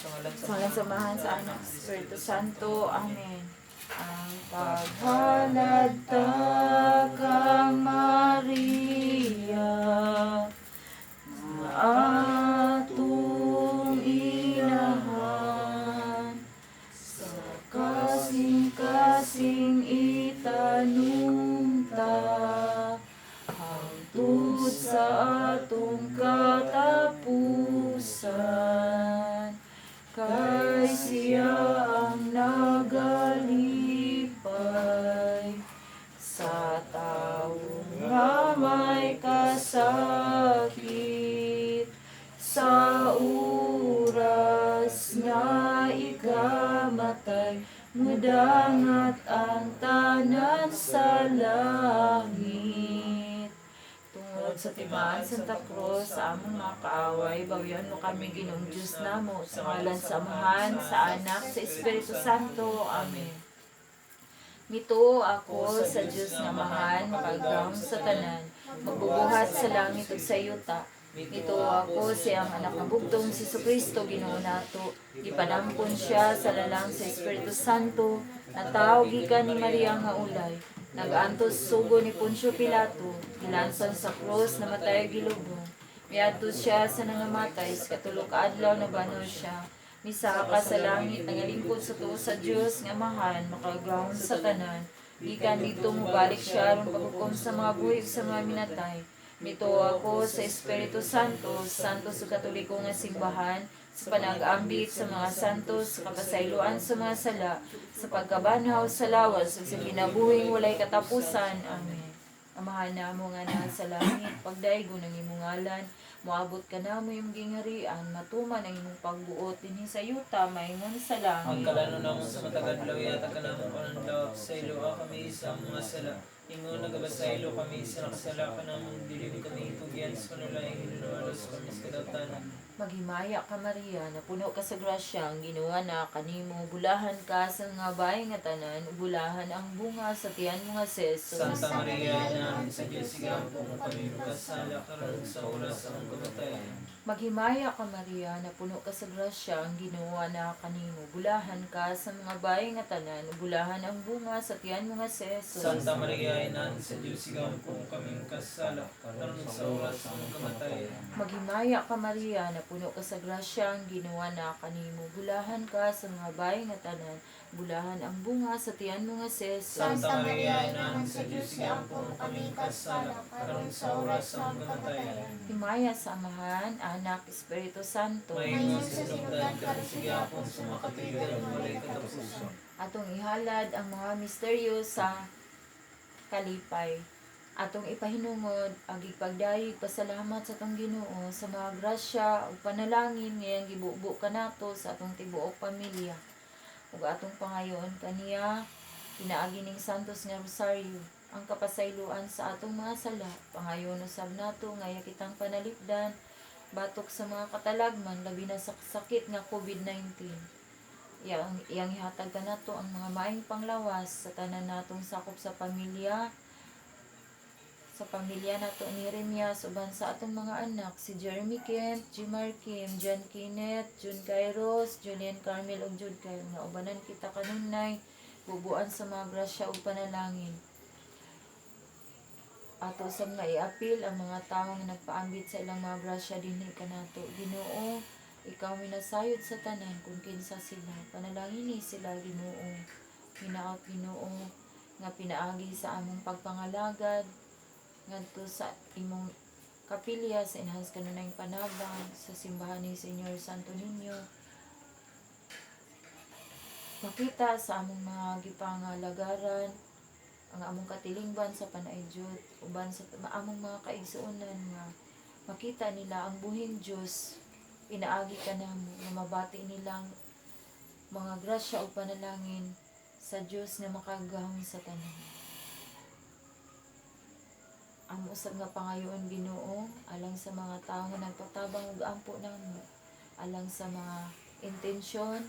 Sa ngalan Sa ngalan sa Amahan, sa Anak, sa Espiritu Santo. Amen. Ang paghalad ta kang Maria, nga atong inahan, sa kasing-kasing itanong ta, hangtod sa atong katapusan, kay siya ang nagalipay sa tawo nga may kasakit, sa oras nga ikamatay, mudangat ang tanan sa langit. Tungod sa timaan Santa Cruz sa among mga kaaway, bawian mo kami, Ginoong Diyos namo, sa ngalan sa Amahan, sa Anak, sa Espiritu Santo. Amen. Mituo ako sa Diyos nga Amahan, makagagahom sa tanan, magbubuhat sa langit ug sa yuta. Mituo ako sa iyang Anak nga bugtong, si Kristo, Ginoo nato. Gipanampon siya sa lalang sa Espiritu Santo, natawo gikan ni Maria nga ulay. Nag-antos sugo ni Poncio Pilato, gilansan sa krus, namatay, gilubong. Miadto siya sa nangamatay, sa katulo ka adlaw nabanhaw siya. Misaka sa langit, nangalingkod sa tuo sa Dios nga Amahan, makagagahom sa tanan. Gikan didto mobalik siya aron paghukom sa mga buhi ug sa mga minatay. Mituo ako sa Espiritu Santo, Santo sa Katoliko nga simbahan, sa panag-ambit sa mga santos, sa kapasayloan sa mga sala, sa pagkabanhaw sa lawas, ug sa kinabuhing walay katapusan. Amen. Amahan namo nga naa sa langit, pagdaygon ang imong ngalan, moabot kanamo imong gingharian, matuman ang imong pagbuot dinhi sa yuta maingon sa Ang langit. Kalano namo sa matag adlaw, ihatag kanamo karong adlaw. Pasayloa kami sa among mga sala, ingon nagapasaylo kami sa nakasala kanamo. Dili kami itugyan sa panulay, hinuon kami sa kadaotanan. Maghimaya ka, Maria, napuno ka sa grasya, ang Ginoo naa kanimo, bulahan ka sa mga babae nga tanan, ug bulahan ang bunga sa tiyan mo nga si Jesus. Santa Maria, Ina sa Diyos, igampo mo kami makasala, karon sa oras sa among kamatayan. Maghimaya ka, Maria, napuno ka sa grasya, ang Ginoo naa kanimo, bulahan ka sa mga babae nga tanan, ug bulahan ang bunga sa tiyan mo nga si Jesus. Santa Maria, Ina sa Diyos, igampo mo kami makasala, karon sa oras sa among kamatayan. Maghimaya ka, Maria, napuno ka sa grasya, ang Ginoo naa kanimo, bulahan ka sa mga babae nga tanan, bulahan ang bunga sa tiyan mo nga si Jesus. Santa Maria, Ina sa Diyos, igampo mo kami makasala, karon sa oras sa among kamatayan. Himaya sa Amahan, Anak, Espiritu Santo. Maingon sa sinugdan, karon sa gihapon, sa makatuyohan, walay katapusan. Atong ihalad ang mga misteryo sa kalipay. Atong ipahinungod ang gipagdayeg pasalamat sa atong Ginoo sa mga grasya ug panalangin nga iyang gibubo kanato sa atong tibuok pamilya. Ug atong pangayoon kaniya pinaagi ning Santos nga Rosaryo ang kapasayloan sa atong mga sala. Pangayoon usab nato nga iya kitang panalipdan batok sa mga katalagman, labi na sa sakit nga COVID-19. Iyang ihatag kanato ang mga maayong panglawas sa tanan natong sakop sa pamilya nato ni Jeremias uban sa atong mga anak si Jeremy Kent, Jimar Kim, John Kenneth, June Kairos, Julian Carmel ug Jude Kyle nga ubanan kita kanunay bubuan sa mga grasya ug panalangin. Ato sab nga iapil ang mga tawo nga nagpaambit sa ilang mga grasya dinhi kanato. Ginoo, ikaw minasayod sa tanan kung kinsa sila. Panalangini sila, Ginoo. Hinaot, Ginoo, nga pinaagi sa among pagpangalagad ngadto sa imong kapilya sa Enhanced Kanunayng Panabang sa simbahan ni Señor Santo Niño, makita sa among mga gipangalagaran ang among katilingban sa panayjud uban sa among mga kaigsuonan nga makita nila ang buhing Dios pinaagi kanamo, nga mabati nilang mga grasya o panalangin sa Dios nga makagagahom sa tanan. Amo usab nga pangayoon, Ginoo, alang sa mga tawo nga nagpatabang ug ampo namo, alang sa mga intensyon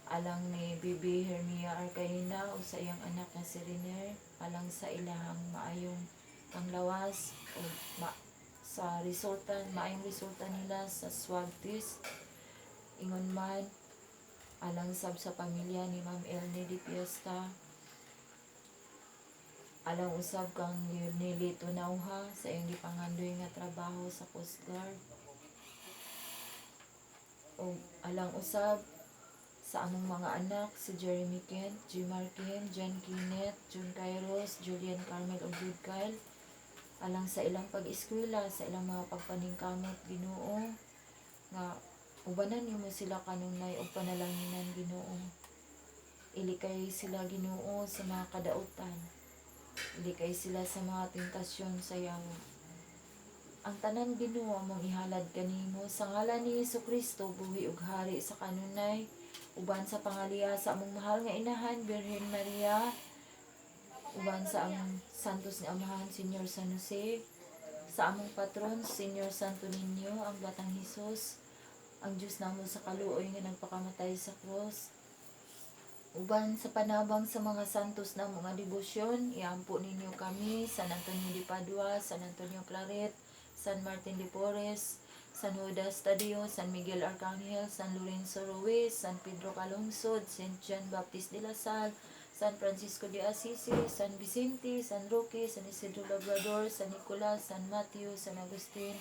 alang ni Bibi Hermia Arcaina o sa iyang anak nga si Riner, alang sa ilahang maayong panglawas o sa resulta, maayong resulta nila sa swab test. Ingon man alang sab sa pamilya ni Ma'am Elnie Di Fiesta, alang usab kang Nelly Tunauha sa iyang gipangandoy nga trabaho sa Coast Guard, ug alang usab sa among mga anak, si Jeremy Kent, Jimar Kent, John Kenneth, John Kairos, Julian Carmel ug Jude Kyle, alang sa ilang pag-eskwela, sa ilang mga pagpaningkamot, Ginoo, nga ubanan nimo sila kanunay ug panalanginan, Ginoo. Ilikay sila, Ginoo, sa mga kadautan. Ilikay sila sa mga tentasyon sa yawa. Ang tanan, Ginoo, among ihalad kanimo sa ngalan ni Hesus Kristo, buhi ug hari sa kanunay, uban sa pangaliya sa among mahal nga inahan Birhen Maria, uban sa among santos nga amahan Señor San Jose, sa among patron Señor Santo Niño, ang Batang Hesus, ang Diyos namo sa kaluoy nga nagpakamatay sa cross, uban sa panabang sa mga santos na mga debosyon. Iampo ninyo kami, San Antonio de Padua, San Antonio Claret, San Martin de Porres, San Judas Tadeo, San Miguel Arcangel, San Lorenzo Ruiz, San Pedro Calungsod, Saint John Baptist de la Salle, San Francisco de Assisi, San Vicente, San Roque, San Isidro Labrador, San Nicolas, San Mateo, San Agustin,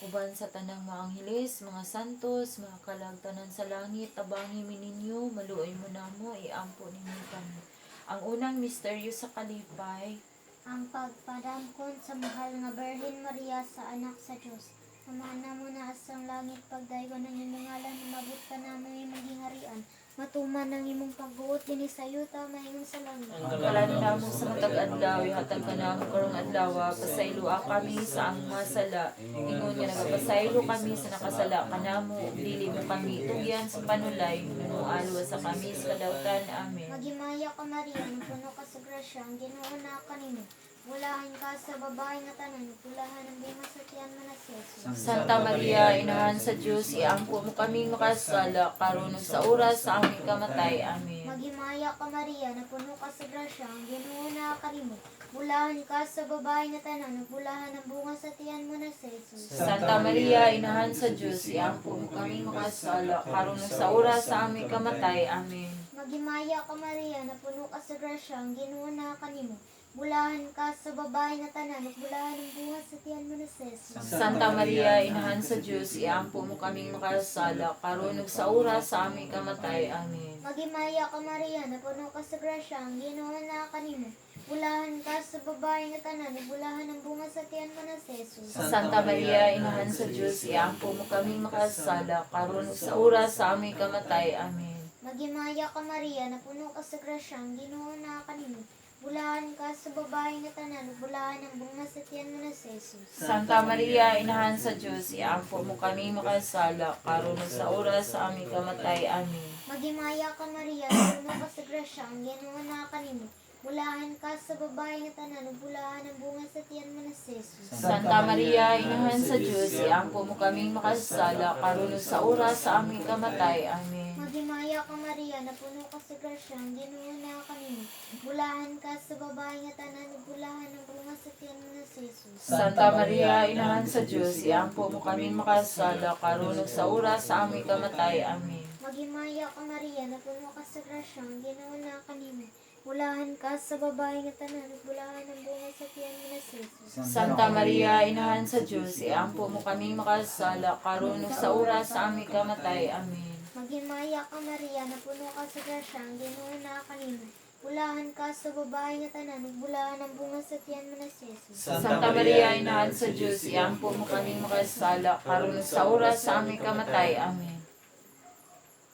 uban sa tanang mga angheles, mga santos, mga kalagtanan sa langit, tabangi mi ninyo, maluoy mo namo, iampo ninyo kami. Ang unang misteryo sa kalipay, ang pagpadamkon sa mahal nga Birhen Maria sa anak sa Dios. Amahan namo na asang langit, pagdaygon ang imong ngalan, umabot ka namo imong gingharian. Matuman ang imong pagbuot dinhi sa yuta maingon sa langit. Ang Kalan namo sa matag adlaw, ihatag ka namo karong adlaw, pasayloa kami sa among mga sala, ingon nga nagapasaylo kami sa nakasala kanamo, ug dili mo kami tugyan sa panulay, nualo sa kami sa kadautan. Amen. Maghimaya ka Maria, napuno ka sa grasya, ang Ginoo naa kanimo. Bulahan ka sa babae nga tanan, bulahan ang bunga sa tiyan mo na si Jesus. Santa Maria, Inahan sa Dios, iampo mo kaming makasala, karon ug sa oras sa aming kamatay. Amen. Maghimaya ka Maria, napuno ka sa grasya, ang Ginoo naa kanimo. Bulahan ka sa babae nga tanan, bulahan ang bunga sa tiyan mo na si Jesus. Santa Maria, Inahan sa Dios, iampo mo kaming makasala, karon ug sa oras sa aming kamatay. Amen. Maghimaya ka Maria, napuno ka sa grasya, ang Ginoo naa kanimo. Bulahan ka sa babae nga tanan, ug bulahan ang bunga sa tiyan mo na si Jesus. Santa Maria, Inahan sa Dios, iampo mo kaming makasala, karon ug sa oras sa aming kamatay. Amen. Maghimaya ka Maria, napuno ka sa grasya, ang Ginoo naa kanimo. Bulahan ka sa babae nga tanan, ug bulahan ang bunga sa tiyan mo na si Jesus. Santa Maria, Inahan sa Dios, iampo mo kaming makasala, karon ug sa oras sa aming kamatay. Amen. Maghimaya ka Maria, napuno ka sa grasya, ang Ginoo naa kanimo. Bulahan ka sa babae nga tanan, ug bulahan ang bunga sa tiyan mo na si Jesus. Santa Maria, Inahan sa Dios, iampo mo kami makasala, karon ug sa oras sa aming kamatay. Amen. Maghimaya ka Maria, napuno ka sa grasya, ang Ginoo naa kanimo. Bulahan ka sa babae nga tanan, ug bulahan ang bunga sa tiyan mo na si Jesus. Santa Maria, Inahan sa Dios, iampo mo kaming makasala, karon ug sa oras sa aming kamatay. Amen. Maghimaya ka Maria, napuno ka sa grasya, ang Ginoo naa kanimo. Bulahan ka sa babae nga tanan, ug bulahan ang bunga sa tiyan mo na si Jesus. Santa Maria, Inahan sa Dios, iampo mo kaming makasala, karon ug sa oras sa aming kamatay. Amen. Maghimaya ka Maria, napuno ka sa grasya, ang Ginoo naa kanimo. Bulahan ka sa babae nga tanan, ug bulahan ang bunga sa tiyan mo na si Jesus. Santa Maria, Inahan sa Dios, iampo mo kaming makasala, karon ug sa oras sa aming kamatay. Amen. Maghimaya ka Maria, napuno ka sa grasya, ang Ginoo naa kanimo. Bulahan ka sa babae nga tanan, ug bulahan ang bunga sa tiyan mo na si Jesus. Santa Maria, Inahan sa Dios, iampo mo kaming makasala, karon ug sa oras sa aming kamatay. Amen.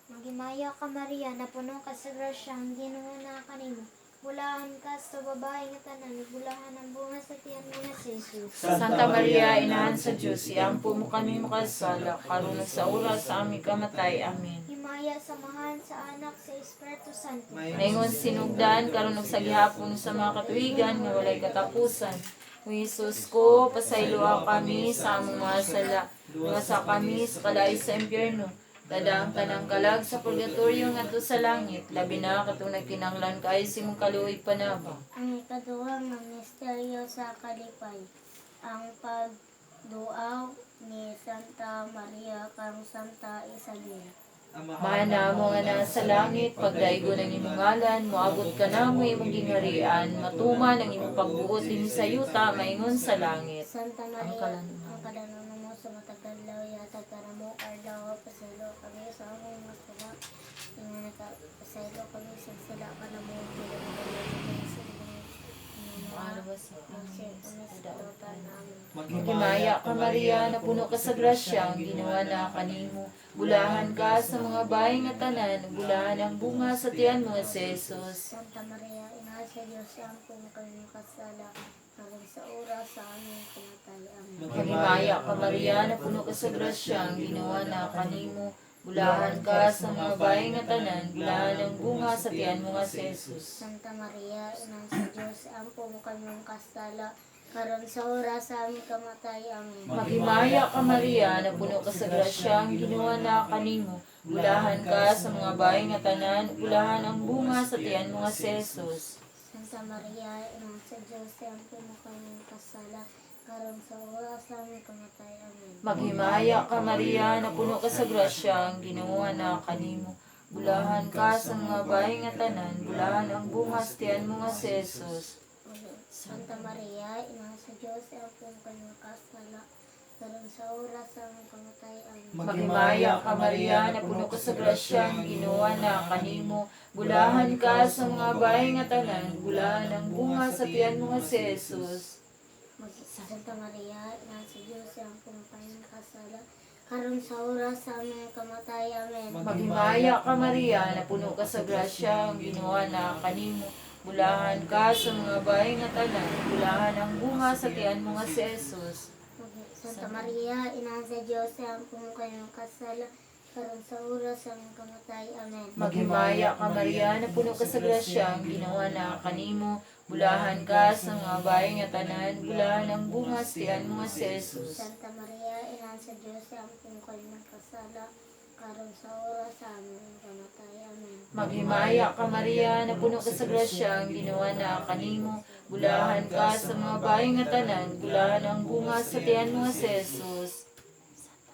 Maghimaya ka Maria, napuno ka sa grasya, ang Ginoo naa kanimo. Bulahan ka sa babae nga tanan, ug bulahan ang bunga sa tiyan mo na si Jesus. Santa Maria, Inahan sa Dios, iampo mo kaming makasala, karon ug sa oras sa aming kamatay. Amen. Himaya sa Amahan, sa Anak, sa Espiritu Santo. Maingon sinugdan karon ug sa gihapon sa mga katuigan nga walay katapusan. O Jesus ko, pasayloa kami sa among mga sala, luwasa kami sa kalait sa impyerno. Dala ang tanang kalag sa purgatorio ngadto sa langit, labi na katong nagkinahanglan kaayo sa imong kaluoy panabang. Ang ikaduha nga misteryo sa kalipay, ang pagduaw ni Santa Maria kang Santa Isabel. Amahan namo nga nasa langit, pagdaygon ang imong ngalan, moabot ka namo imong gingharian, matuman ang imong pagbuot dinhi sa yuta maingon sa langit. Santa Ang Maria, kalanungan. Ang kalanunan mo sa matag adlaw, ihatag kanamo adlaw, pasaylo kami sa among mga sala, ingon nagapasaylo kami sa sala kanamo, dili mo kami tugyan sa Moaluwas sa kami sa kadautan. Amen. Maghimaya ka, Maria, napuno ka sa grasya, ang Ginoo na kanimo. Bulahan ka sa mga bahay nga tanan, bulahan ang bunga sa tiyan mo, si Jesus. Santa Maria, Ina sa Diyos, ampo mo kami makasala, karon sa oras sa aming kamatay. Amen. Maghimaya ka, Maria, napuno ka sa grasya, ang Ginoo na kanimo. Bulahan ka sa mga bahay nga tanan, bulahan ang bunga sa tiyan mo nga si Jesus. Santa Maria, Ina sa Diyos, ampo mo kami makasala, karon sa oras sa aming kamatay. Amen. Maghimaya ka, Maria, napuno ka sa grasya, ang Ginoo na kanimo. Bulahan ka sa mga bahay nga tanan, bulahan ang bunga sa tiyan mo nga si Jesus. Santa Maria, Ina sa Diyos, ampo mo kami makasala, karon sa oras sa aming kamatay. Amen. Maghimaya ka, Maria, napuno ka sa grasya, ang Ginoo na kanimo. Bulahan ka sa mga bahay nga tanan, bulahan ang bunga sa tiyan mo nga si Jesus. Santa Maria, Ina sa Diyos, ampo mo kami makasala, karon sa oras sa aming kamatay. Amen. Maghimaya ka, Maria, napuno ka sa grasya, ang Ginoo na kanimo. Bulahan ka sa mga bahay nga tanan, bulahan ang bunga sa tiyan mo nga si Jesus. Santa Maria, Ina sa Diyos, ampo mo kami makasala, karon sa oras sa aming kamatay. Amen. Maghimaya ka, Maria, napuno ka sa grasya, ang Ginoo na kanimo. Bulahan ka sa mga bahay nga tanan, bulahan ang bunga sa tiyan mo nga si Jesus. Santa Maria, Ina sa Diyos, ampo mo kami makasala, karon sa oras sa aming kamatay. Amen. Maghimaya ka, Maria, napuno ka sa grasya, ang Ginoo na kanimo. Bulahan ka sa mga bahay nga tanan, bulahan ang bunga sa tiyan mo nga si Jesus. Santa Maria, Ina sa Diyos, ampo mo kami makasala, karon sa oras sa aming kamatay. Amen. Maghimaya ka, Maria, napuno ka sa grasya, ang Ginoo na kanimo. Bulahan ka sa mga bahay nga tanan, bulahan ang bunga sa tiyan mo nga si Jesus.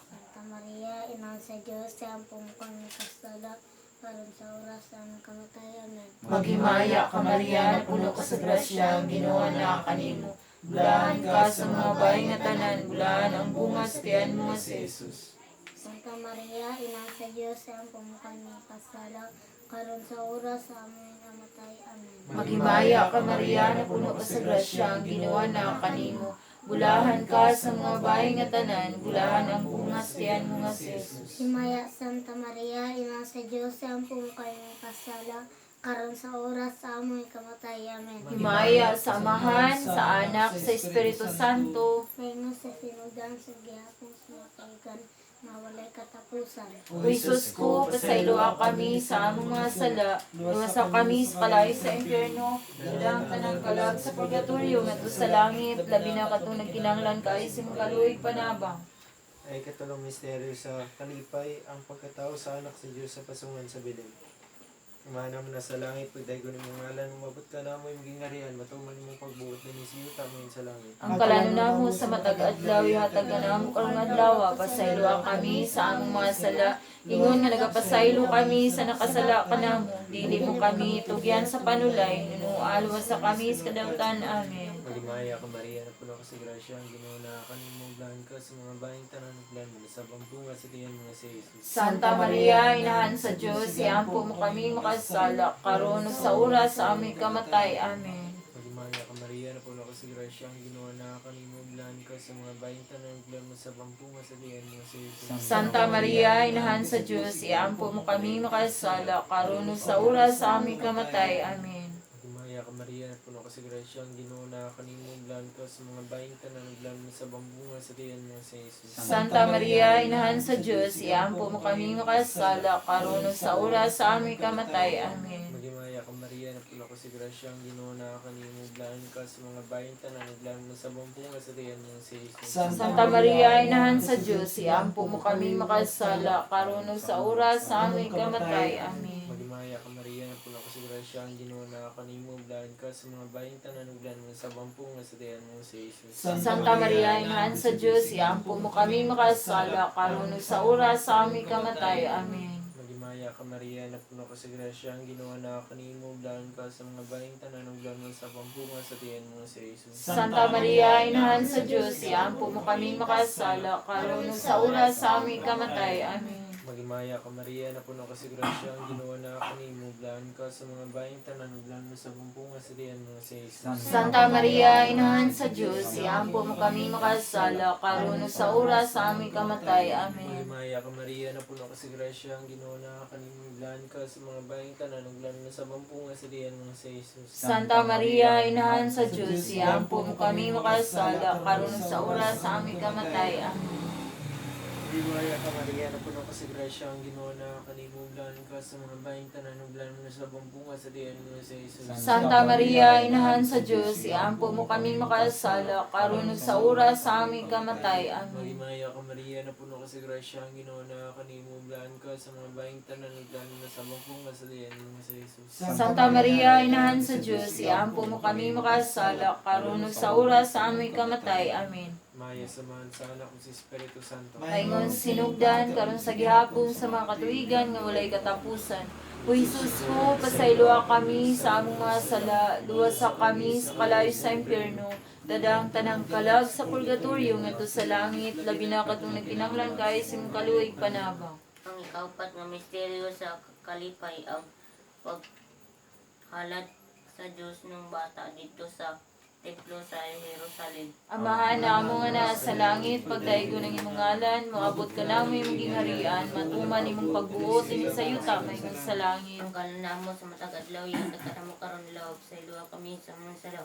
Santa Maria, Ina sa Diyos, ampo mo kami makasala, karon sa oras sa aming kamatay. Amen. Maghimaya ka, Maria, napuno ka sa grasya, ang Ginoo na kanimo. Bulahan ka sa mga bahay nga tanan, bulahan ang bunga sa tiyan mo nga si Jesus. Santa Maria, Ina sa Diyos, ampo mo kami makasala, karon sa oras sa aming kamatay. Amen. Maghimaya ka, Maria, napuno ka sa grasya, ang Ginoo na kanimo. Bulahan ka sa mga bahay nga tanan, bulahan ang bunga sa tiyan mo nga si Jesus. Himaya Santa Maria, Ina sa Diyos, ampo mo kami makasala, karon sa oras sa aming kamatay. Amen. Himaya sa Amahan, sa Anak, sa Espiritu Santo. Ngayon sa sinugdan sa gihapon sa mga kaigan, nga walay katapusan. O Jesus ko, pasayloa kami sa among mga sala, luwasa kami sa kalayo sa impyerno, dalang tanang kalag sa purgatorio, ngadto sa langit, labi na katong nagkinahanglan kaayo sa imong kaluoy panabang. Ay katulong misteryo sa kalipay ang pagkatao sa anak sa Diyos sa pasungan sa Belen. Amahan mo na sa langit, pagdaygon imong ngalan, umabot ka namo imong gingharian, matuman imong pagbuot dinhi sa yuta mayon sa langit. Ang kalano namo sa matag adlaw ihatag na namo karong adlaw, pasayloa kami sa among mga sala, ingon nga nagapasaylo kami sa nakasala kanamo, dili mo kami tugyan sa panulay, nunualwas sa kami sa kadautan. Amen. Maghimaya ka, Maria, napuno ka sa grasya, ang Ginoo na kanimo, bulahan ka sa mga bayang tanan ug bulahan mo sa bunga sa tiyan mo nga si Jesus. Santa Maria, inahan sa Diyos, iampo mo kami makasala, karon ug sa oras sa aming kamatay. Amen. Maghimaya ka, Maria, napuno ka sa grasya, ang Ginoo na kanimo, bulahan ka sa mga bayang tanan ug bulahan mo sa bunga sa tiyan mo nga si Jesus. Santa Maria, inahan sa Diyos, iampo mo kami makasala, karon ug sa oras sa aming kamatay. Amen. Maghimaya ka, Maria, napuno ka sa grasya, ang Ginoo na kanimo, bulahan ka sa mga bayang tanan ug bulahan mo sa bunga sa tiyan mo nga si Jesus. Santa Maria, inahan sa Diyos, iampo mo kami makasala, karon ug sa oras sa aming kamatay. Amen. Maghimaya ka, Maria, napuno ka sa grasya, ang Ginoo na kanimo, bulahan ka sa mga bayang tanan ug bulahan mo sa bunga sa tiyan mo nga si Jesus. Santa Maria, inahan sa Diyos, iampo mo kami makasala, karon ug sa oras sa aming kamatay. Amen. Maghimaya ka, Maria, napuno ka sa grasya, ang Ginoo na kanimo, bulahan ka sa mga bayang tanan ug bulahan mo sa bunga sa tiyan mo nga si Jesus. Santa Maria, inahan sa Diyos, iampo mo kami makasala, karon ug sa oras sa aming kamatay. Amen. Maghimaya Maghimaya ka, Maria, napuno ka sa grasya, ang Ginoo na kanimo, blaan ka sa mga baing tanan, ug blaan man sa pampunga sa tiyan mo si Jesus. Santa Maria, Inahan sa Diyos, iampo mo kaming makasala, karon ug sa oras sa aming kamatay. Amen. Maghimaya ka, Maria, napuno ka sa grasya, ang Ginoo na kanimo, blaan ka sa mga baing tanan, ug blaan man sa pampunga sa tiyan mo si Jesus. Santa Maria, Inahan sa Diyos, iampo mo kaming makasala, karon ug sa oras sa aming kamatay. Amen. Maghimaya ka, Maria, napuno ka sa grasya, ang Ginoo na kanimo, blaan ka sa mga baing tanan, ug blaan man sa pampunga sa tiyan mo si Jesus. Santa Maria, Inahan sa Diyos, iampo mo kami makasala, karon ug sa oras sa aming kamatay. Amen. Maghimaya ka, Maria, napuno ka sa grasya, ang Ginoo na kanimo, blaan ka sa mga baing tanan, ug blaan man sa pampunga sa tiyan mo si Jesus. Santa Maria, Inahan sa Diyos, iampo mo kami makasala, karon ug sa oras sa aming kamatay. Amen. Maghimaya ka, Maria, napuno ka sa grasya, ang Ginoo na kanimo, blaan ka sa mga baing tanan, ug blaan man sa pampunga sa tiyan mo si Jesus. Santa Maria, Inahan sa Diyos, iampo mo kami makasala, karon ug sa oras sa aming kamatay. Amen. Maya samahan sa Anak ug sa Espiritu Santo. Paingon sinugdan karon sa gihapon sa mga katuigan nga walay katapusan. O Jesus ko, pasayloa kami sa among mga sala, luwasa kami sa kalayo sa impyerno, dadang tanang kalag sa purgatorio ngadto sa langit, labi na katong nagkinahanglan kaayo sa imong kaluoy panabang. Ang ikaupat nga misteryo sa kalipay ang paghalad sa Diyos ng bata didto sa templo sa Jerusalem. Amahan namo nga naa sa langit, pagdaygo ng imong ngalan, moabot ka namo imong gingharian, matuman imong pagbuot dinhi sa yuta maingon sa langit. Ang kalan namo sa matag adlaw ihatag kanamo karon lawag sa iluwa kami sa mga sala.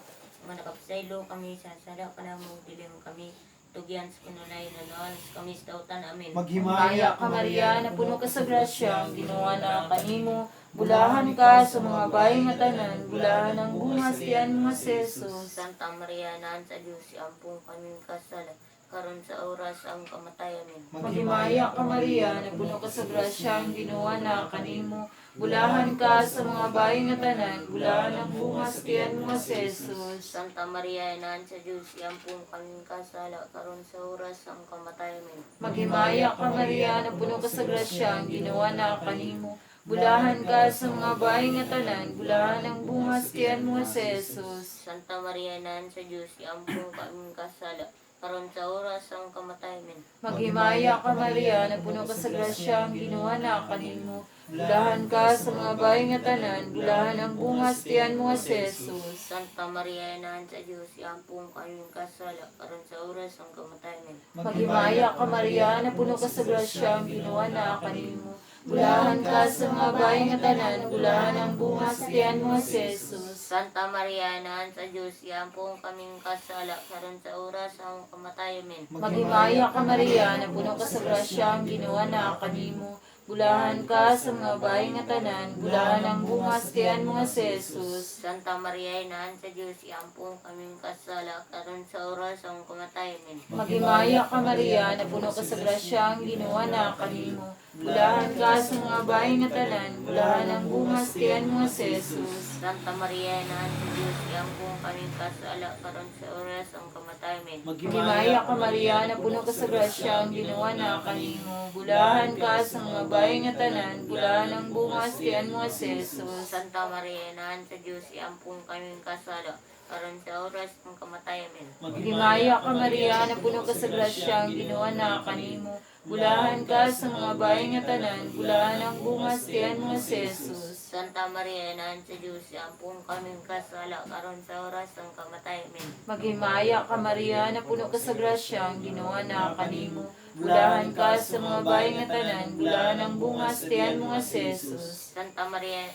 Mga nakapasaylo kami sa sala kanamo dili mo kami tugyan sa kanunay na kami sa dautan. Amen. Maghimaya ka, Maria, napuno ka sa grasya, ang Ginoo na kanimo. Bulahan ka sa mga bahay nga tanan, bulahan ang bunga sa tiyan mo nga si Jesus. Santa Maria, Inahan sa Diyos, iampong kami kasala karon sa oras ang kamatayan. Amen. Maghimaya ka, Maria, napuno ka sa grasya, ang Ginoo na kanimo. Bulahan ka sa mga bahay nga tanan, bulahan ang bunga sa tiyan mo nga si Jesus. Santa Maria, Inahan sa Diyos, iampong kami kasala karon sa oras ang kamatayan. Amen. Maghimaya ka, Maria, napuno ka sa grasya, ang Ginoo na kanimo. Bulahan ka sa mga bahay nga tanan, bulahan ang bunga sa tiyan mo nga si Jesus. Santa Maria, Inahan sa Diyos, iampong kami kasala karon sa oras ang kamatayan. Amen. Maghimaya ka, Maria, napuno ka sa grasya, ang Ginoo na kanimo. Bulahan ka sa mga bahay nga tanan, bulahan ang bunga sa tiyan mo nga si Jesus. Santa Maria, Inahan sa Diyos, iampong kami kasala karon sa oras ang kamatayan. Amen. Maghimaya ka, Maria, napuno ka sa grasya, ang Ginoo na kanimo. Bulahan ka sa mga bahay nga tanan, bulahan ang bunga sa tiyan mo nga si Jesus. Santa Maria, Inahan sa Diyos, iampong kami kasala karon sa oras ang kamatayan. Amen. Maghimaya ka, Maria, napuno ka sa grasya, ang Ginoo na kanimo. Bulahan ka sa mga bahay nga tanan, bulahan ang bunga sa tiyan mo nga si Jesus. Santa Maria, Inahan sa Diyos, iampong kami kasala karon sa oras ang kamatayan. Amen. Maghimaya ka, Maria, napuno ka sa grasya, ang Ginoo na kanimo. Bulahan ka sa mga bahay nga tanan, bulahan ang bunga sa tiyan mo nga si Jesus. Santa Maria, Inahan sa Diyos, iampong kami kasala karon sa oras ang kamatayan. Amen. Maghimaya ka, Maria, napuno ka sa grasya, ang Ginoo na kanimo. Bulahan ka sa mga bahay nga tanan, bulahan ang bunga sa tiyan mo nga si Jesus. Santa Maria, Inahan sa Diyos, iampong kami kasala karon sa oras ang kamatayan. Amen. Maghimaya ka, Maria, napuno ka sa grasya, ang Ginoo na kanimo. Bulahan ka sa mga bahay nga tanan, bulahan ang bunga sa tiyan mo nga si Jesus. Santa Maria, Inahan sa Diyos, iampong kami kasala karon sa oras ang kamatayan. Amen. Maghimaya ka, Maria, napuno ka sa grasya, ang Ginoo na kanimo. Bulahan ka sa mga bahay nga tanan, bulahan ang bunga sa tiyan mo nga si Jesus. Santa Maria,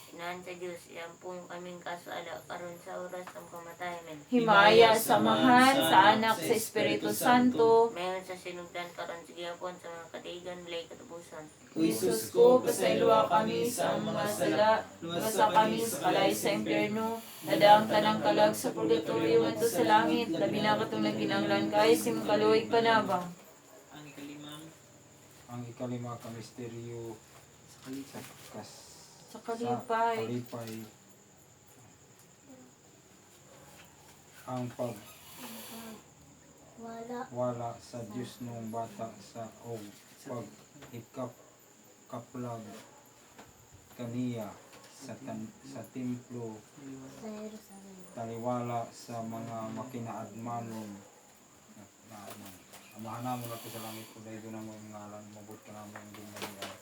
Inahan sa Diyos, iampong kami kasala karon sa oras ang kamatayan. Amen. Himaya sa Amahan, sa Anak, sa Espiritu Santo. Mayon sa sinugdan karon sa gihapon sa mga katigan walay katapusan. O Jesus ko, pasayloa kami sa among mga sala, luwasa kami sa kalay sa impyerno, nadaang tanang kalag sa purgatorio ngadto sa langit, labi na katong nagkinahanglan kaayo sa imong kaluoy panabang. Ang ikalimang Ang ikalima ka misteryo sa kas Sa kalipay. Sa kalipay. Ang Wala pagwala sa Dios nung bata sa og pag ikap kaplag kaniya sa templo Sa Jerusalem. Taliwala sa mga makinaadmanon na. Amahan namo na sa langit, pagdaygon namo imong ngalan, mabot ka namo ang gingharian,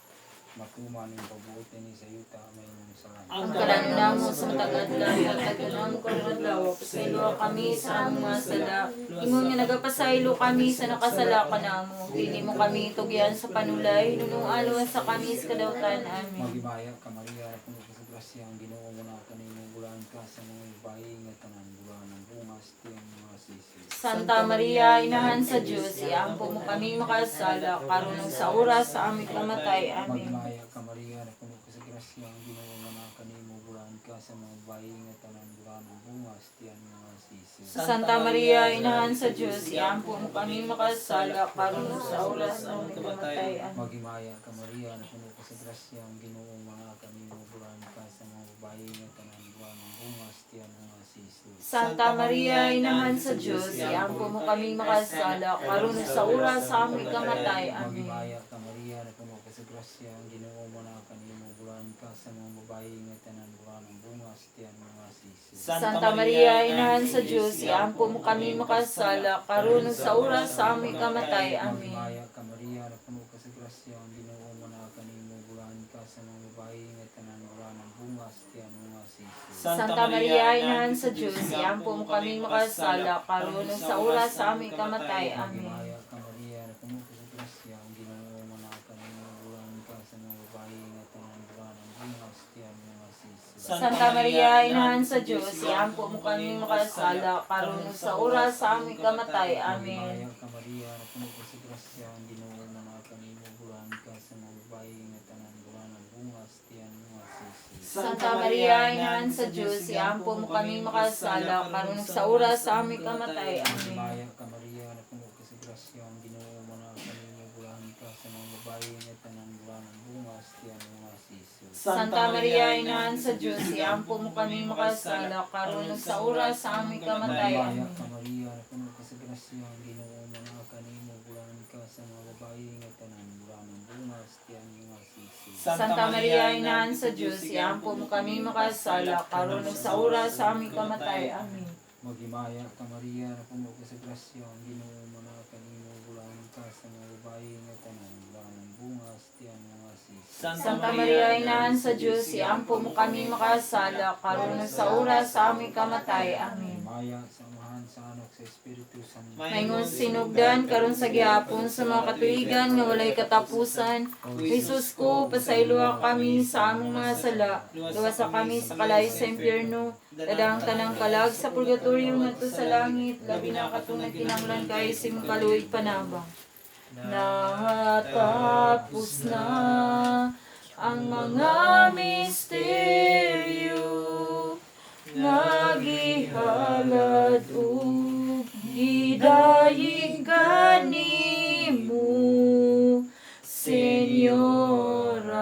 matuman imong pagbuot dinhi sa yuta mahimong sa langit. Ang kalan namo sa matag adlaw, hatag namo karong adlaw, pasayloa kami sa among mga sala. Ingon nga nagapasaylo kami sa nakasala kanamo. Dili mo kami tugyan sa panulay, hinunong sa kami sa kadawtan. Amen. Maghimaya ka, Maria, puno ka sa grasya, ang Ginoo mo na kanimo, bulaan ka sa mga babae nga tanan, bulaan ang bungas tiyang mga sisi. Santa Maria, inahan sa Diyos, iampo mo kaming makasala, karon ug sa oras sa aming kamatay. Amen. Maghimaya ka, Maria, puno ka sa grasya, ang Ginoo mo na kanimo, bulaan ka sa mga babae nga tanan, bulaan ang bungas tiyang mga sisi. Santa Maria, inahan sa Diyos, iampo mo kaming makasala, karon ug sa oras sa aming kamatay. Amen. Maghimaya ka, Maria, puno ka sa grasya, ang Ginoo mo na kanimo, bulaan ka sa mga babae nga tanan, bulaan ang bungas tiyang mga sisi. Santa Maria, inahan sa Diyos, iampo mo kaming makasala, karon ug sa oras sa aming kamatay. Amen. Maghimaya ka, Maria, puno ka sa grasya, ang Ginoo mo na kanimo, bulaan ka sa mga babae nga tanan, bulaan ang bungas tiyang mga sisi. Santa Maria, inahan sa Diyos, iampo mo kaming makasala, karon ug sa oras sa aming kamatay. Amen. Maghimaya ka, Maria, puno ka sa grasya, ang Ginoo mo na kanimo, bulaan ka sa mga babae nga tanan, bulaan ang bungas tiyang mga sisi. Santa Maria, inahan sa Diyos, iampo mo kaming makasala, karon ug sa oras sa aming kamatay. Amen. Maghimaya ka, Maria, puno ka sa grasya, ang Ginoo mo na kanimo, bulaan ka sa mga babae nga tanan, bulaan ang bungas tiyang mga sisi. Santa Maria, inahan sa Diyos, iampo mo kaming makasala, karon ug sa oras sa aming kamatay. Amen. Maghimaya ka, Maria, puno ka sa grasya, ang Ginoo mo na kanimo, bulaan ka sa mga babae nga tanan, bulaan ang bungas tiyang mga sisi. Santa Maria, inahan sa Diyos, iampo mo kaming makasala, karon ug sa oras sa aming kamatay. Amen. Maghimaya ka, Maria, puno ka sa grasya, ang Ginoo mo na kanimo, bulaan ka sa mga babae nga tanan, bulaan ang bungas tiyang mga sisi. Santa Maria, inahan sa Diyos, iampo mo kaming makasala, karon ug sa oras sa aming kamatay. Maghimaya Amen. ka, Maria, puno ka sa grasya, ang Ginoo mo na kanimo, bulaan ka sa mga babae nga tanan, bulaan ang bungas tiyang mga sisi. Santa Maria, inahan sa Diyos, iampo mo kaming makasala, karon ug sa oras sa aming kamatay. Amen. Maghimaya ka, Maria, puno ka sa grasya, ang Ginoo mo na kanimo, bulaan ka sa mga babae nga tanan, bulaan ang bungas tiyang mga sisi. Santa Maria, inahan sa Diyos, iampo mo kaming makasala, karon ug sa oras sa aming kamatay. Amen. Maghimaya sa Amahan, sa Anak, sa Espiritu Santo. Maingon sinugdan karon sa gihapon sa mga katuigan nga walay katapusan. Jesus ko, pasayloa kami sa among mga sala. Luwasa kami sa kalayo sa impyerno. Dadang tanang kalag sa purgatorio ngadto sa langit. Labi na katong nagkinahanglan kaayo sa imong kaluoy panabang. Natapos na ang mga misteryo nga gihalad ug gidayeg kanimo, Senyora,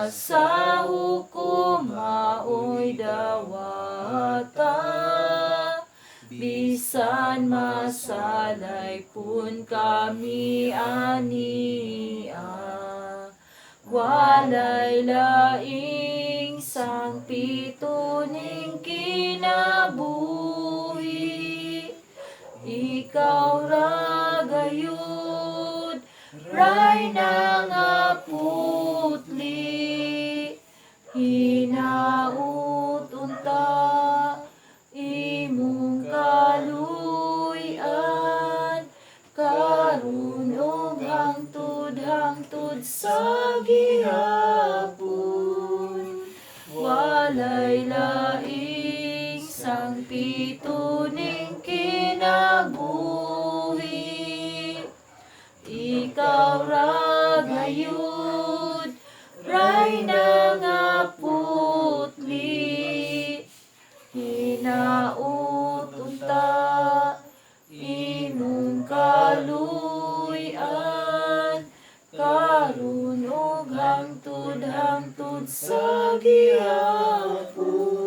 sa hukom maoy dawata, bisan masalay pun kami ania, walay laing sangpito ning kinabuhi. Ikaw ra gayud, rayna nga putli, hinaut unta imong kaluy-an karon ug hangtod hangtod sa gihapon. Walay laing sangpito ning kinabuhi. Ikaw ra gayud, rayna nga putli, hinaut unta imong kaluy-an karon ug hangtod hangtod sa gihapon.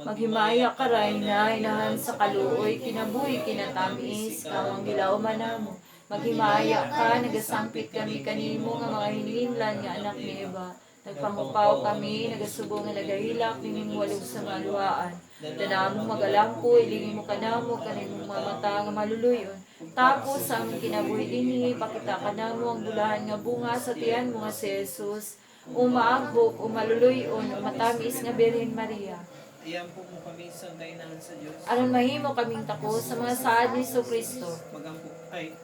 Maghimaya ka, Rayna, inahan sa kaluoy, kinabuhi, kinatamis, ikaw ang gilauman namo. Maghimaya ka, nagasangpit kami kanimo nga mga hinimlan nga anak ni Eva. Nagpangupaw kami, nagasubo nga nagahilak, niming walog sa mga luhaan. Danamo magalampo, ilingin mo kanamo, kanimong mga mata nga maluluyon. Tapos sa among kinabuhi dinhi, pakita kanamo ang bulahan nga bunga sa tiyan mo nga si Jesus. Umaagbok, umaluluyon, umatamis nga Birhen Maria. Iampo mo kami sa kainahan sa Diyos. Aron mahimo kaming tako sa mga saad ni Kristo. Magampo, ay,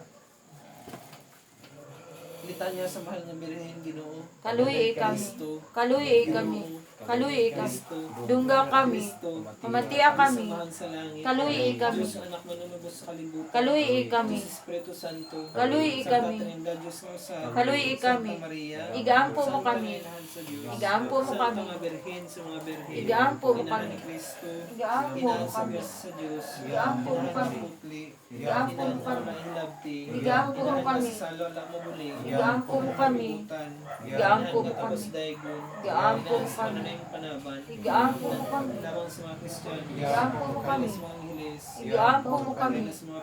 Litanya sa mahal nga Birhen, Ginoo. Kaluy kami. Kristo. Kaluy kami. Kaluy kami. Kristo. Dungga kami. Kristo. Pamatia kami. Samahan sa langit. Kaluy kami. Diyos anak manunubos sa kalibutan. Kaluy kami. Diyos Espiritu Santo. Kaluy Santa kami. Trinidad, Diyos nga usa. Kaluy kami. Santa Maria. Igaampo mo Santa kami. Inahan sa Diyos. Igaampo mo Santa kami. nga Birhen sa mga Birhen. Igaampo mo Inahan kami. ni Kristo. Igaampo mo Inahan sa kami. Diyos sa Diyos. Igaampo mo Inahan kami. sa putli. Igaampo mo Inahan sa kami. mainlabti. Igaampo mo Inahan kami. sa salo la mabuling. Igaampo mo kami. Igaampo mo kami. Igaampo mo Igaampo kami. Panaban. Igaampo mo kami. Lamang sa mga Kristiyano. Igaampo mo kami. Reyna sa mga Angheles. Igaampo mo kami. Reyna sa mga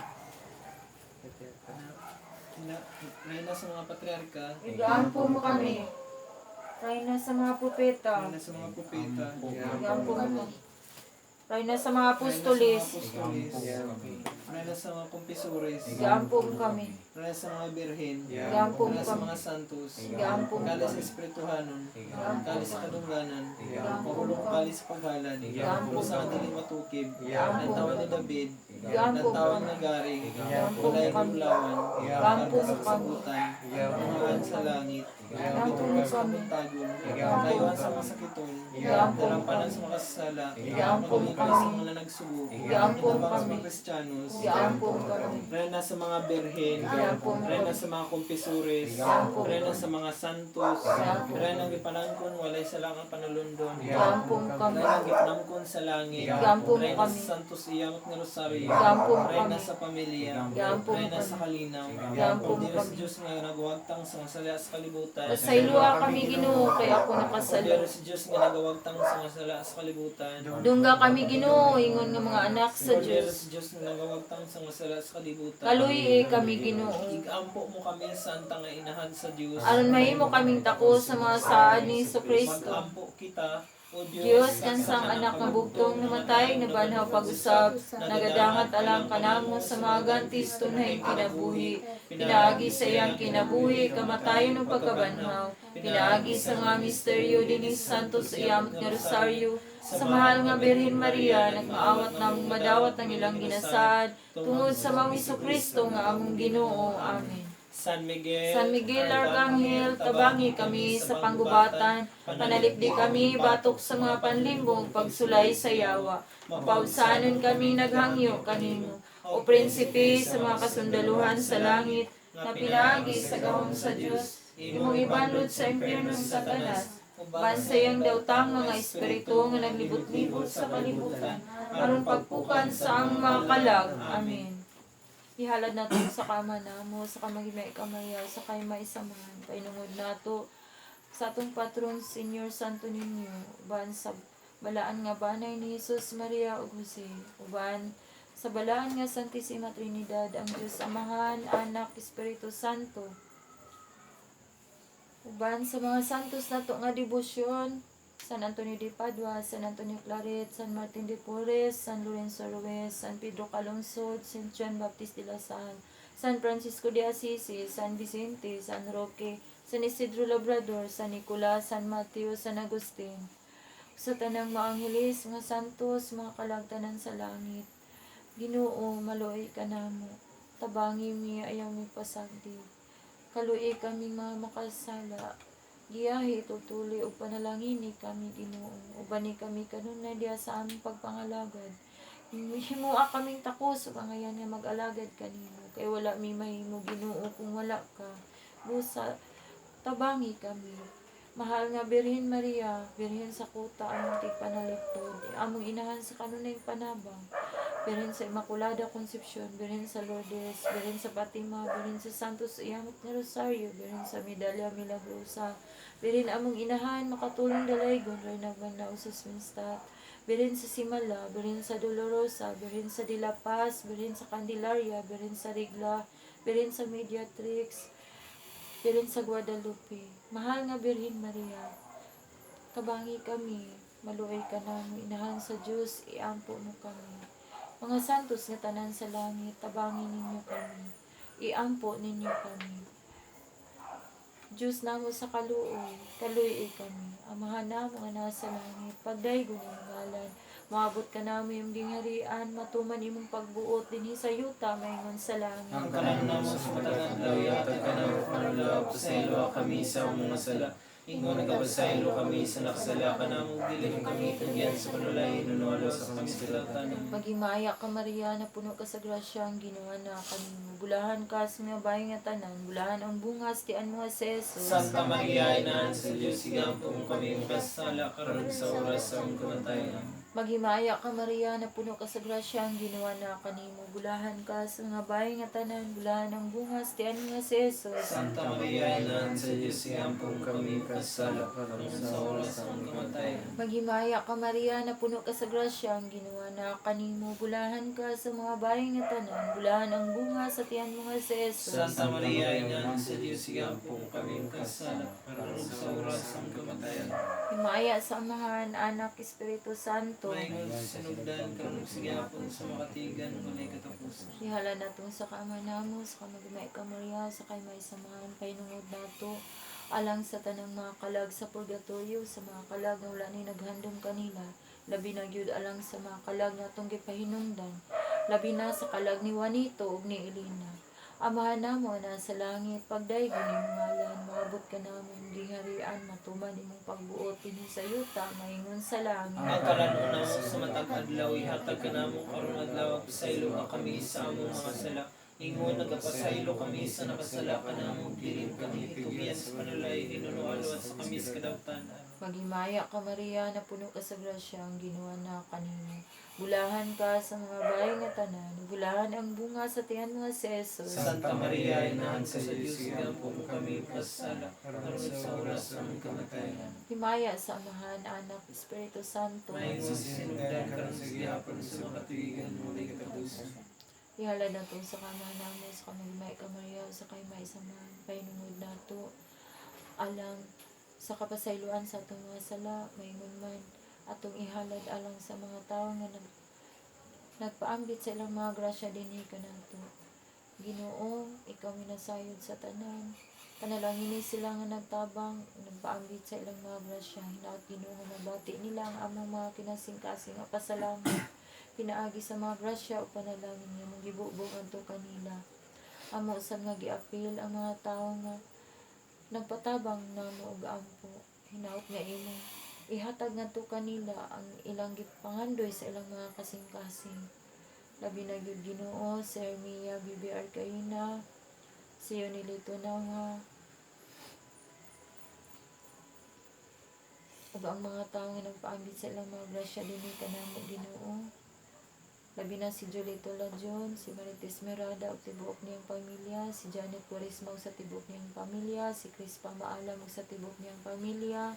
Reyna sa mga patriarka. Igaampo mo kami. Reyna sa mga propeta. Reyna sa mga propeta. Igaampo mo kami. Reyna sa mga apostoles. Reyna sa mga apostoles. Reyna sa mga kumpisores. Igaampo mo kami. Reyna sa mga birhen. Igaampo mo Reyna sa kami. mga santos. Igaampo mo Kali sa kami. Espirituhanon. Igaampo Kali sa kadungganan. Igaampo mo Mahulog kami. kali sa paghalad. Igaampo Kung sa mo kami. diling matukib. Igaampo mo Lantawan ni kami. David. Igaampo mo Lantawan kami. na garing. Igaampo mo Balay kami. gulawan. Igaampo Karga mo sa kami. kasabutan. Ungaan sa langit. Igaampo mo Bitugan sa kami. kabuntagon. Igaampo mo Layuan sa kami. masakiton. Igaampo mo Dalampanan kami. sa makasasala. Igaampo mo Maglingkod sa kami. mga nagsubo. Igaampo mo Inabang sa kami. mga Kristiyanos. Igaampo mo kami. Reyna sa mga birhen. Igaampo mo Reyna kami. sa mga kumpisores. Igaampo mo Reyna kami. sa mga santos. Igaampo mo Reyna ang gipanangkon walay salangang panulundon. Igaampo mo kami. Reyna ang gipanangkon sa langit. Igaampo mo Reyna kami. sa Santos Iyamot nga Rosario. Igaampo mo Reyna kami. sa pamilya. Igaampo mo Reyna kami. sa kalinaw. Igaampo mo Diyos kami. Diyos nga nagawagtang sa mga sala sa kalibutan. Pasayloa kami Ginoo kay ako nakasala. Kordero sa Diyos nga nagawagtang sa mga sala sa kalibutan. Dungga kami Ginoo ingon nga mga anak sa Kordero Dios. sa Diyos nga nagawagtang sa mga sala sa kalibutan. Kaluy kami Ginoo. Igampo mo kami santa nga inahan sa Diyos. Aron mahimo kaming tako sa mga saad ni Kristo. Magampo kita, O Diyos, Diyos kansang anak nga bugtong namatay nabanhaw pag-usab nagadangat alang kanamo sa mga gantis tunay kinabuhi pinaagi sa iyang kinabuhi kamatayon ug pagkabanhaw pinaagi sa mga misteryo dinis Santos Iyamot nga Rosario sa mahal nga Birhen Maria nagmaawat namong madawat ang ilang ginasaad tungod sa maong Kristo nga among Ginoo. Amen. San Miguel, San Miguel Arcangel, tabangi kami sa panggubatan, panalipdi kami batok sa mga panlimbong, pagsulay sa yawa. Mapaubsanon kami naghangyo kanimo. O prinsipe sa mga kasundaluhan sa langit, na pinaagi sa gahom sa Dios, imong ibanlod sa impyerno sa Satanas, bansayang dautang mga espiritu nga naglibot-libot sa kalibutan, aron pagpukan sa ang mga kalag. Amen. Ihalad nato sa kama namo, sa kamagimay kamayaw, sa kay maisamahan. Painungod nato sa atong patron, Senyor Santo Niño, uban sa balaan nga banay ni Jesus, Maria ug Jose, uban sa balaan nga Santissima Trinidad, ang Dios Amahan, Anak, Espiritu Santo. Uban sa mga santos nato nga debosyon, San Antonio de Padua, San Antonio Claret, San Martin de Porres, San Lorenzo Ruiz, San Pedro Calungsod, San Juan Baptist de la Salle, San Francisco de Assisi, San Vicente, San Roque, San Isidro Labrador, San Nicolas, San Mateo, San Agustin. Sa tanang maangheles, mga santos, mga kalagtanan sa langit. Ginoo, maluoy ka namo. Tabangi mi ayaw mi pasagdi. Kaluoy kami mga makasala. Giyahi tutuli ug panalangini kami Ginoo. Ubani kami kanunay diha sa among pagpangalagad. Himua kaming takos ug angayan nga mag-alagad kanimo. Kay wala mi mahimo Ginoo kung wala ka. Busa tabangi kami. Mahal nga Birhen Maria, Birhen sa kuta among tigpanalipod, among inahan sa kanunayng panabang. Birhen sa Immaculada Concepcion, Birhen sa Lourdes, Birhen sa Fatima, Birhen sa Santos Iyamot nga Rosario, Birhen sa Medalya Milagrosa, Birhen among inahan, makatulong dalaygon, Reyna Banao sa Sminstadt, Birhen sa Simala, Birhen sa Dolorosa, Birhen sa De La Paz, Birhen sa Candelaria, Birhen sa Rigla, Birhen sa Mediatrix, Birhen sa Guadalupe. Mahal nga Birhen Maria, Tabangi kami, maluoy ka namo, Inahan sa Dios, iampo mo kami. Mga santos nga tanan sa langit, tabangi ninyo kami. Iampo ninyo kami. Diyos namo sa kaluoy, kaluoy kami. Amahan namo nga nasa langit, pagdaygon imong ngalan. Moabot ka namo imong gingharian, matuman imong pagbuot dinhi sa yuta maingon sa langit. Ang kalan namo sa matag adlaw, ihatag kanamo karon lawak, pasayloa kami sa among mga sala. Ingon nagapasaylo kami sa nakasala kanamo, dili mo kami tugyan sa panulay, hinunualo sa kami sa kalautan. Maghimaya ka, Maria, na puno ka sa grasya, ang Ginoo na kanimo. Bulahan ka sa mga bahay nga tanan, bulahan ang bungas, tian mo si Jesus. Santa Maria, Inahan sa Diyos, igampo mo kami makasala karon sa oras sa among kamatayan. Maghimaya ka, Maria, na puno ka sa grasya, ang Ginoo na kanimo. Bulahan ka sa mga bahay nga tanan, bulahan ang bungas, tian mo si Jesus. Santa Maria, Inahan sa Diyos, igampo mo kami makasala karon sa oras sa among kamatayan. Maghimaya ka, Maria, na puno ka sa grasya, ang Ginoo na kanimo. Bulahan ka sa mga bahay nga tanan, bulahan ang bunga sa tiyan mo nga si Jesus. Santa Maria, Inahan sa Diyos, igampo mo kami makasala karon sa oras sa among kamatayan. Himaya sa Amahan, Anak, Espiritu Santo. Maingon sa sinugdan karon sa gihapon sa makatigan walay katapusan. Ihala natong sa kama namo, sa kamagmay ka Maria, sa kay may samahan pahinungod nato, alang sa tanang mga kalag sa purgatorio, sa mga kalag nga wala ni naghandom kanila, labi na gyud alang sa mga kalag natong gipahinungdan, labi na sa kalag ni Juanito ug ni Elena. Amahan namo na sa langit, pagdaygon imong ngalan, moabot ka namo imong gingharian, matuman imong pagbuot dinhi sa yuta, maingon sa langit. Ang kalan-on namo sa matag adlaw, ihatag kanamo karon adlaw, pasayloa kami sa among mga sala. Ingon nagapasaylo kami sa nakasala kanamo, dili mo kami tugyan sa panulay, hinunualo at sa kami sa kadautan. Amen. Maghimaya ka, Maria, na puno ka sa grasya, ang Ginoo na kanimo. Bulahan ka sa mga bahay nga tanan, bulahan ang bunga sa tiyan mga si Jesus. Santa Maria, Inahan sa Diyos, igampo mo kami kasala karon sa oras sa among kamatayan. Himaya sa Amahan, Anak, Espiritu Santo. Maingon sa sinugdan karon sa gihapon sa makatuigan walay katapusan. Ihala na to sa kama namo, sa kamagmay ka, Maria, sa kay may samahan, pahinungod nato. Alang sa kapasayloan sa atong mga sala, maingon man, atong ihalad alang sa mga tao nga nagpaambit sa ilang mga grasya dinhi kanato. Ginoo, ikaw minasayod sa tanan. Panalangin ni sila nga nagtabang, nagpaambit sa ilang mga grasya. Hinaot Ginoo nga mabati nila ang among mga kinasingkasing nga pasalamat. Pinaagi sa mga grasya o panalangin nga mong gibugbog adto kanila. Amo sad nga giapil ang mga tawo nga nagpatabang namo og ampo. Hinaot nga imong ihatag ngadto kanila ang ilang gipangandoy sa ilang mga kasing-kasing. Labi na gyud Ginoo si Hermia Bibi Arcaina, si Yonilito Nawa, ug ang mga tawo nga nagpaambit sa ilang mga grasya dinhi kanamo Ginoo. Labi na si Julito Lajon, si Marites Mirada ug tibuok niyang pamilya, si Janet Quaresma ug sa tibuok niyang pamilya, si Chris Pamaalam ug sa tibuok niyang pamilya,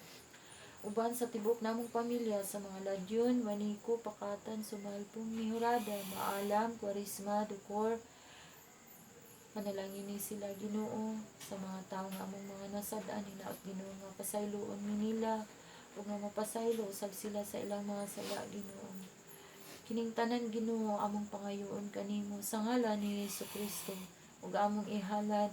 uban sa tibuok namong pamilya sa mga Ladyon, Manico, Pakatan, Sumalpong, Mihurada, Maalam, Quaresma, Ducor. Manalangin ni sila Ginoo sa mga tawo nga among mga nasad-an, hinaot Ginoo nga pasayloon mi nila ug nga mapasaylo usab sila sa ilang mga sala Ginoo. Kining tanan Ginoo among pangayoon kanimo sa ngalan ni Hesus Kristo ug among ihalad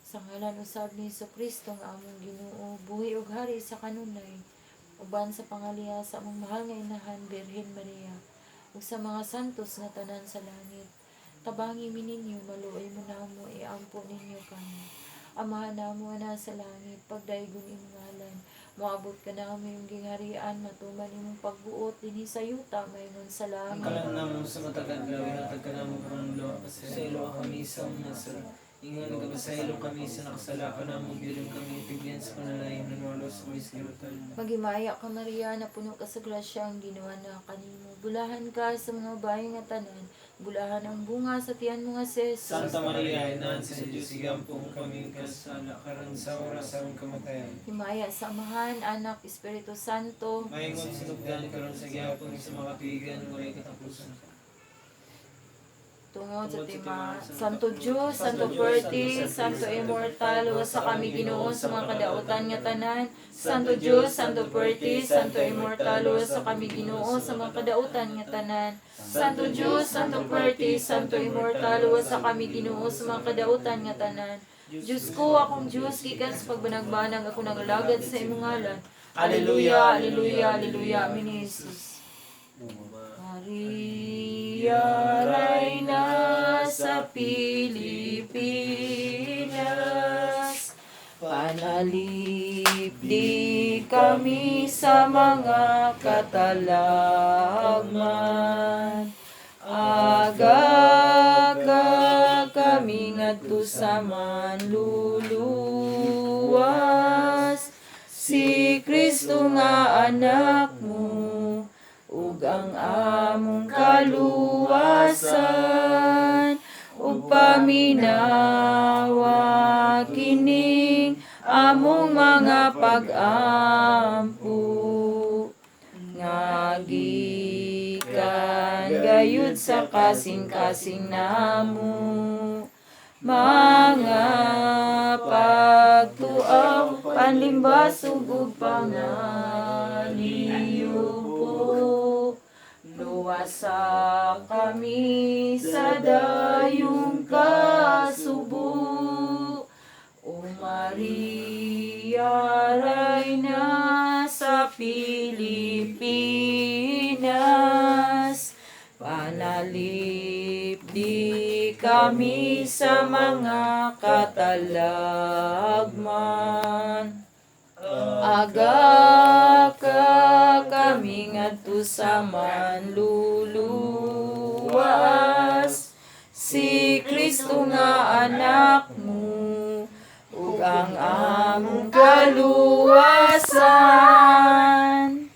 sa ngalan usab ni Hesus Kristo nga among Ginoo, buhi ug hari sa kanunay, uban sa pangaliya sa among mahal nga inahan Birhen Maria ug sa mga santos nga tanan sa langit. Tabangi mi ninyo, maluoy mo namo, iampo ninyo kami. Amahan namo nga nasa langit, pagdaygon imong ngalan, moabot ka namo imong gingharian, matuman imong pagbuot dinhi sa yuta maingon sa Ang langit. kalan namo sa matag adlaw, ihatag kanamo karon lawak, pasayloa kami sa among mga sala. Ingon nagapasaylo kami sa nakasala kanamo, dili mo kami tugyan sa panulay, hinunualo sa kami sa kalautan. Maghimaya ka, Maria, na puno ka sa grasya, ang Ginoo na kanimo. Bulahan ka sa mga bahay nga tanan, bulahan ang bunga sa tiyan mo nga si Jesus. Santa Maria, Inahan sa Diyos, igampo mo kami kasala karon sa oras sa among kamatayan. Himaya sa Amahan, Anak, Espiritu Santo. Maingon sa sinugdan karon sa gihapon sa makatuigan walay katapusan. Tungod sa tima, Santo Diyos, Santo Fuerte, Santo Immortal, sa kami Ginoo sa mga kadautan nga tanan. Santo Diyos, Santo Fuerte, Santo Immortal, sa kami Ginoo sa mga kadautan nga tanan. Santo Diyos, Santo Fuerte, Santo Immortal, sa kami Ginoo sa mga kadautan nga tanan. Diyos ko, akong Diyos, gikan sa pagbanagbanag ako nagalagad sa imong ngalan. Alleluia, alleluia, alleluia. Amen, Jesus. Maria, Reyna sa Pilipinas, panalipdi kami sa mga katalagman. Aga ka kami ngadto sa manluluwas, si Kristo nga anak mo, ug ang among kaluwasan, ug paminawa kining among mga pag-ampo nga gikan gayud sa kasing-kasing namo mga pagtuaw, panlimbas ug pangaliyupo. Luwasa kami sa dayong kasubo. O Maria, Reyna sa Pilipinas, panalipdi kami sa mga katalagman. Aga ka kami ngadto sa manluluwas, si Kristo nga anak mo, ug ang among kaluwasan.